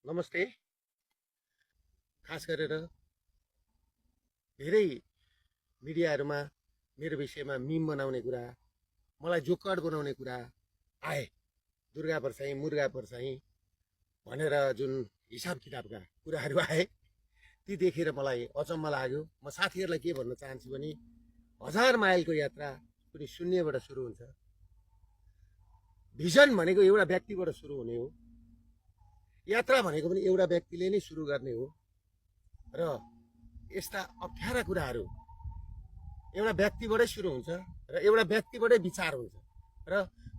नमस्ते। खास गरेर धेरै मिडियाहरूमा मेरो विषयमा मिम बनाउने कुरा, मलाई जोकड बनाउने कुरा आए। दुर्गा परसाई मुर्गा परसाई भनेर जुन हिसाब किताबका कुराहरू आए ती देखेर मलाई अचम्म लाग्यो। म साथीहरूलाई के भन्न चाहन्छु भने 1000 माइलको यात्रा कुनै शून्यबाट सुरु हुन्छ। भिजन भनेको एउटा व्यक्तिबाट सुरु हुने हो। यात्रा भनेको पनि एउटा व्यक्तिले नै सुरु गर्ने हो र यस्ता अप्ठ्यारा कुराहरू एउटा व्यक्तिबाटै सुरु हुन्छ र एउटा व्यक्तिबाटै विचार हुन्छ। र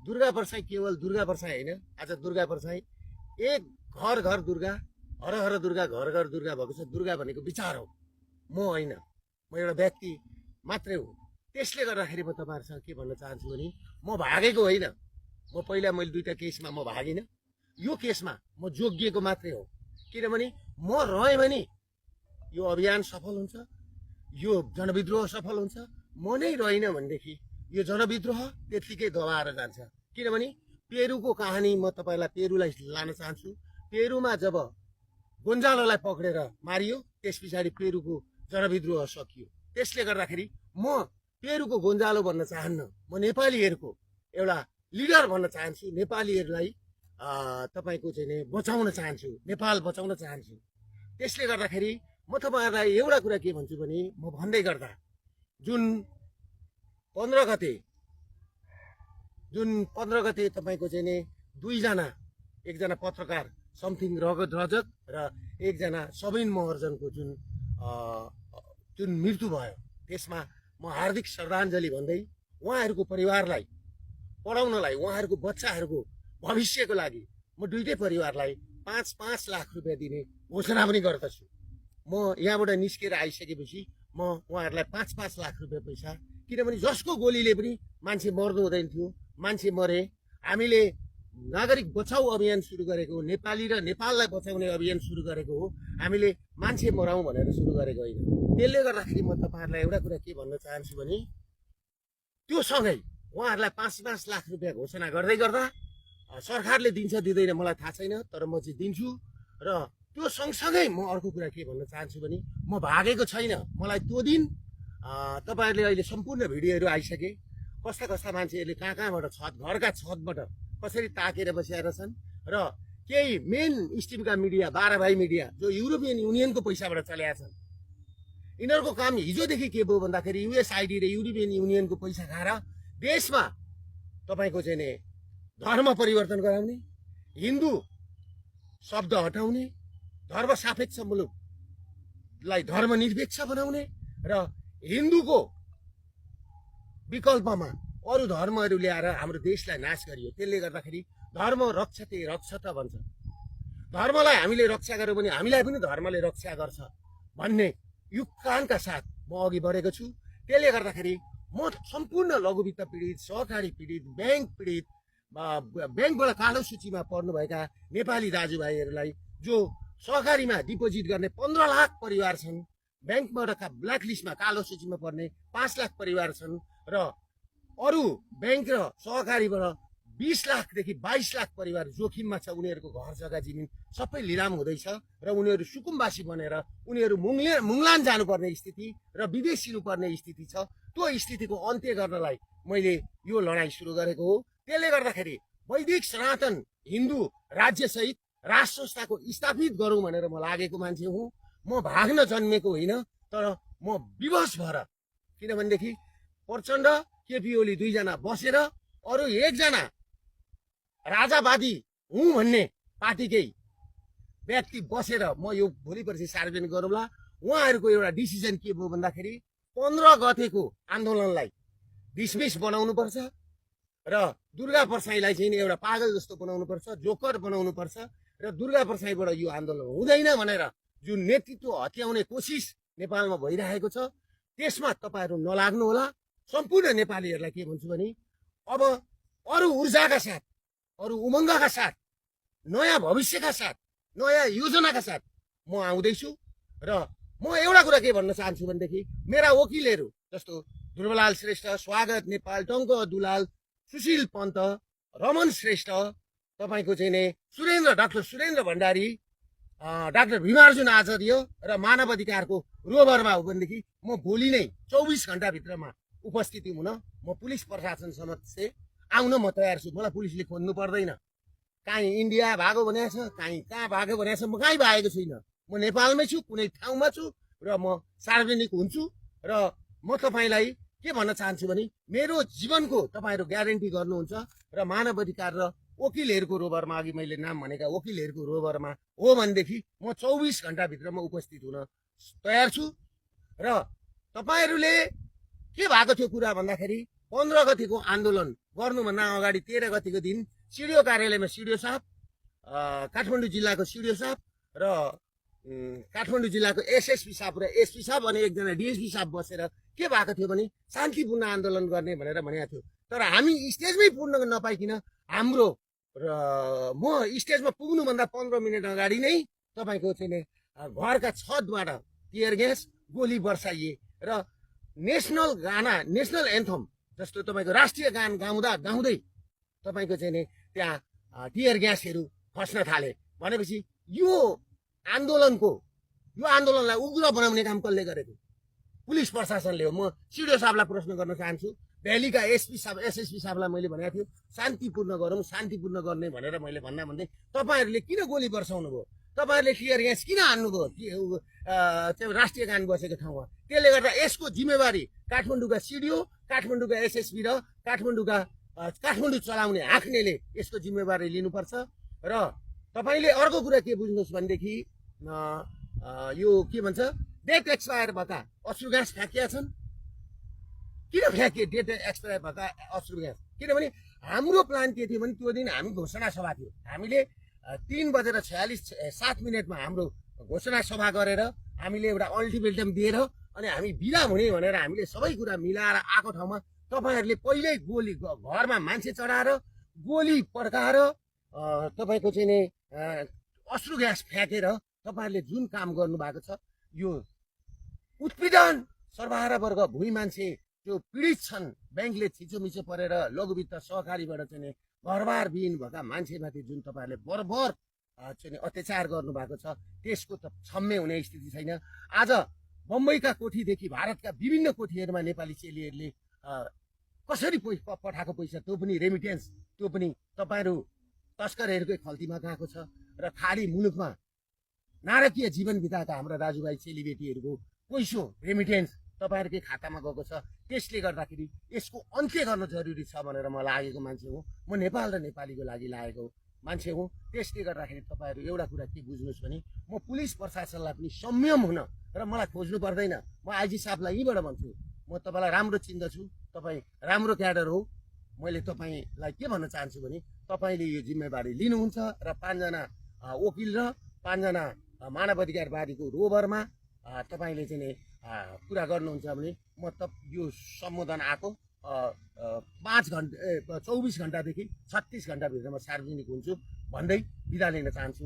दुर्गा परसाई केवल दुर्गा परसाई होइन, आज दुर्गा परसाई एक घर घर दुर्गा, हर हर दुर्गा, घर घर दुर्गा भएको छ। दुर्गा भनेको विचार हो, म होइन, म एउटा व्यक्ति मात्रै हो। त्यसले गर्दाखेरि म तपाईँहरूसँग के भन्न चाहन्छु भने म भागेको होइन। मैले दुईटा केसमा म भागिनँ। यो केसमा म जोगिएको मात्रै हो, किनभने म रहेँ भने यो अभियान सफल हुन्छ, यो जनविद्रोह सफल हुन्छ। म नै रहेन भनेदेखि यो जनविद्रोह त्यत्तिकै दबाएर जान्छ। किनभने पेरुको कहानी म तपाईँलाई पेरुलाई लान चाहन्छु। पेरुमा जब गोन्जालोलाई पक्रेर मारियो त्यस पछाडि पेरुको जनविद्रोह सकियो। त्यसले गर्दाखेरि म पेरुको गोन्जालो भन्न चाहन्न, म नेपालीहरूको एउटा लिडर भन्न चाहन्छु। नेपालीहरूलाई तपाईँको चाहिँ नि बचाउन चाहन्छु, नेपाल बचाउन चाहन्छु। त्यसले गर्दाखेरि म तपाईँहरूलाई एउटा कुरा के भन्छु भने म भन्दै गर्दा जुन 15 गते तपाईँको चाहिँ नि दुईजना, एकजना पत्रकार समथिङ रगत रजक र एकजना सबिन महर्जनको जुन मृत्यु भयो, त्यसमा म हार्दिक श्रद्धाञ्जली भन्दै उहाँहरूको परिवारलाई पढाउनलाई, उहाँहरूको बच्चाहरूको भविष्यको लागि म दुईटै परिवारलाई 5-5 लाख रुपियाँ दिने घोषणा पनि गर्दछु। म यहाँबाट निस्केर आइसकेपछि म उहाँहरूलाई 5-5 लाख रुपियाँ पैसा, किनभने जसको गोलीले पनि मान्छे मर्नु हुँदैन थियो, मान्छे मरे। हामीले नागरिक बचाउ अभियान सुरु गरेको हो, नेपाली र नेपाललाई बचाउने अभियान सुरु गरेको हो। हामीले मान्छे मराउँ भनेर सुरु गरेको होइन। त्यसले गर्दाखेरि म तपाईँहरूलाई एउटा कुरा के भन्न चाहन्छु भने त्यो सँगै उहाँहरूलाई 5-5 लाख रुपियाँ घोषणा गर्दै गर्दा सरकारले दिन्छ दिँदैन मलाई थाहा छैन, तर म चाहिँ दिन्छु। र त्यो सँगसँगै म अर्को कुरा के भन्न चाहन्छु भने म भागेको छैन। मलाई त्यो दिन तपाईँहरूले अहिले सम्पूर्ण भिडियोहरू आइसके, कस्ता कस्ता मान्छेहरूले कहाँबाट घरका छतबाट कसरी ताकेर बसिआएर छन्। र केही मेन स्ट्रिमका मिडिया, 12 भाइ मिडिया जो युरोपियन युनियनको पैसाबाट चलेका छन्, यिनीहरूको काम हिजोदेखि के भयो भन्दाखेरि युएसआइडी र युरोपियन युनियनको पैसा खाएर देशमा तपाईँको चाहिँ नि धर्म परिवर्तन गराउने, हिन्दू शब्द हटाउने, धर्म सापेक्ष मुलुकलाई धर्मनिरपेक्ष बनाउने र हिन्दूको विकल्पमा अरू धर्महरू ल्याएर हाम्रो देशलाई नाश गरियो। त्यसले गर्दाखेरि धर्म रक्षते रक्षत भन्छ। धर्मलाई हामीले रक्षा गर्यौँ भने हामीलाई पनि धर्मले रक्षा गर्छ भन्ने युक्कानका साथ म अघि बढेको छु। त्यसले गर्दाखेरि म सम्पूर्ण लघुवित्त पीडित, सहकारी पीडित, ब्याङ्क पीडित, ब्याङ्कबाट कालो सूचीमा पर्नुभएका नेपाली दाजुभाइहरूलाई, जो सहकारीमा डिपोजिट गर्ने 15 लाख परिवार छन्, ब्याङ्कबाट ब्ल्याक लिस्टमा कालो सूचीमा पर्ने 5 लाख परिवार छन्, र अरू ब्याङ्क र सहकारीबाट 20 लाखदेखि 22 लाख परिवार जोखिममा छ। उनीहरूको घर जग्गा जमिन सबै लिलाम हुँदैछ र उनीहरू सुकुम्बासी बनेर उनीहरू मुङलान जानुपर्ने स्थिति र विदेश हिँड्नुपर्ने स्थिति छ। त्यो स्थितिको अन्त्य गर्नलाई मैले यो लडाइँ सुरु गरेको हो। त्यसले गर्दाखेरि वैदिक सनातन हिन्दू राज्यसहित राष्ट्र संस्थाको स्थापित गरौँ भनेर म लागेको मान्छे हुँ। म भाग्न जन्मेको होइन, तर म विवश भएर, किनभनेदेखि प्रचण्ड, केपी ओली दुईजना बसेर अरू एकजना राजावादी हुँ भन्ने पार्टीकै व्यक्ति बसेर, म यो भोलि पर्सि सार्वजनिक गरौँला, उहाँहरूको एउटा डिसिजन के भयो भन्दाखेरि 15 गतेको आन्दोलनलाई डिसमिस बनाउनुपर्छ र दुर्गा परसाईलाई चाहिँ एउटा पागल जस्तो बनाउनुपर्छ, जोकर बनाउनुपर्छ र दुर्गा परसाईबाट यो आन्दोलन हुँदैन भनेर जुन नेतृत्व हत्याउने कोसिस नेपालमा भइरहेको छ, त्यसमा तपाईँहरू नलाग्नु होला। सम्पूर्ण नेपालीहरूलाई के भन्छु भने अब अरू ऊर्जाका साथ, अरू उमङ्गका साथ, नयाँ भविष्यका साथ, नयाँ योजनाका साथ म आउँदैछु। र म एउटा कुरा के भन्न चाहन्छु भनेदेखि मेरा वकिलहरू जस्तो ध्रुवलाल श्रेष्ठ, स्वागत नेपाल, टङ्क दुलाल, सुशील पन्त, रमन श्रेष्ठ, तपाईँको चाहिँ नि डाक्टर सुरेन्द्र भण्डारी, डाक्टर भीमार्जुन आचार्य र मानव अधिकारको रोभरमा हो भनेदेखि म भोलि नै 24 घण्टाभित्रमा उपस्थिति हुन म पुलिस प्रशासन समक्ष आउन म तयार छु। मलाई पुलिसले खोज्नु पर्दैन। काहीँ इन्डिया भागो भनेको छ, काहीँ कहाँ भागो भनेको छ, म कहीँ भागेको छुइनँ। म नेपालमै छु, कुनै ठाउँमा छु र म सार्वजनिक हुन्छु। र म तपाईँलाई के भन्न चाहन्छु भने मेरो जीवनको तपाईँहरू ग्यारेन्टी गर्नुहुन्छ र मानव अधिकार र वकिलहरूको रोभरमा, अघि मैले नाम भनेका वकिलहरूको रोभरमा हो भनेदेखि म 24 घण्टाभित्रमा उपस्थित हुन तयार छु। र तपाईँहरूले के भएको थियो कुरा भन्दाखेरि 15 गतिको आन्दोलन गर्नुभन्दा अगाडि 13 गतिको दिन सिडिओ कार्यालयमा सिडिओ साहब, काठमाडौँ जिल्लाको सिडिओ साहब र काठमाडौँ जिल्लाको एसएसपी साहब र एसपी साहब अनि एकजना डिएसपी साहब बसेर के भएको थियो भने शान्तिपूर्ण आन्दोलन गर्ने भनेर भनेको थियो। तर हामी स्टेजमै पुग्न नपाइकन हाम्रो र म स्टेजमा पुग्नुभन्दा 15 मिनट अगाडि नै तपाईँको चाहिँ घरका छतबाट टियर ग्यास गोली बर्साइए र नेसनल गाना, नेसनल एन्थम जस्तो तपाईँको राष्ट्रिय गान गाउँदै तपाईँको चाहिँ त्यहाँ टियर ग्यासहरू खस्न थाले। भनेपछि यो आन्दोलनलाई उग्र बनाउने काम कसले गरेको? पुलिस प्रशासनले हो। म सिडिओ साहबलाई प्रश्न गर्न चाहन्छु। दिल्लीका एसपी साहब, एसएसपी साहबलाई मैले भनेको थियो शान्तिपूर्ण गरौँ, शान्तिपूर्ण गर्ने भनेर मैले भन्दै तपाईँहरूले किन गोली बर्साउनु भयो? तपाईँहरूले टियर ग्यास किन हान्नुभयो त्यो राष्ट्रिय गान बसेको ठाउँमा? त्यसले गर्दा यसको जिम्मेवारी काठमाडौँका सिडिओ, काठमाडौँका एसएसपी र काठमाडौँ चलाउने हाँक्नेले यसको जिम्मेवारी लिनुपर्छ। र तपाईँले अर्को कुरा के बुझ्नुहोस् भनेदेखि यो के भन्छ, डेट एक्सपायर भएका अश्रु ग्यास फ्याँकिया छन्। किन फ्याँकिए डेट एक्सपायर भएका अश्रु ग्यास? किनभने हाम्रो प्लान के थियो भने त्यो दिन हामी घोषणा सभा थियो। हामीले 3:46 हाम्रो घोषणा सभा गरेर हामीले एउटा अल्टिमेटम दिएर अनि हामी बिदा हुने भनेर हामीले सबै कुरा मिलाएर आएको ठाउँमा तपाईँहरूले पहिल्यै गोली घरमा मान्छे चढाएर गोली पड्काएर तपाईँको चाहिँ नि अश्रु ग्यास फ्याँकेर तपाईँहरूले जुन काम गर्नुभएको छ यो उत्पीडन सर्वहारा वर्ग भुइँ मान्छे जो पीडित छन्, ब्याङ्कले थिचोमिचो परेर लघुवित्त सहकारीबाट चाहिँ घरबार विहीन भएका मान्छेमाथि जुन तपाईँहरूले बर्बर चाहिँ अत्याचार गर्नुभएको छ त्यसको त क्षम्य हुने स्थिति छैन। आज बम्बईका कोठीदेखि भारतका विभिन्न कोठीहरूमा नेपाली चेलीहरूले कसरी पठाएको पैसा त्यो पनि रेमिटेन्स, त्यो पनि तपाईँहरू तस्करहरूकै खल्तीमा गएको छ। र खाडी मुलुकमा नारकीय जीवन बिताएका हाम्रा दाजुभाइ चेलीबेटीहरूको पैसो रेमिटेन्स तपाईँहरूकै खातामा गएको छ। त्यसले गर्दाखेरि यसको अन्त्य गर्न जरुरी छ भनेर म लागेको मान्छे हो। म नेपाल र नेपालीको लागि लागेको मान्छे हो। त्यसले गर्दाखेरि तपाईँहरू एउटा कुरा के बुझ्नुहोस् भने म पुलिस प्रशासनलाई पनि संयम हुन र मलाई खोज्नु पर्दैन। म आइजी साहबलाई यहीँबाट भन्छु, म तपाईँलाई राम्रो चिन्दछु, तपाईँ राम्रो क्याडर हो। मैले तपाईँलाई के भन्न चाहन्छु भने तपाईँले यो जिम्मेवारी लिनुहुन्छ र 5 जना वकिल र 5 जना मानव अधिकारवादीको रोभरमा तपाईँले चाहिँ कुरा गर्नुहुन्छ भने म यो सम्बोधन आएको 24 घण्टादेखि 36 घण्टाभित्रमा सार्वजनिक हुन्छु भन्दै बिदा लिन चाहन्छु।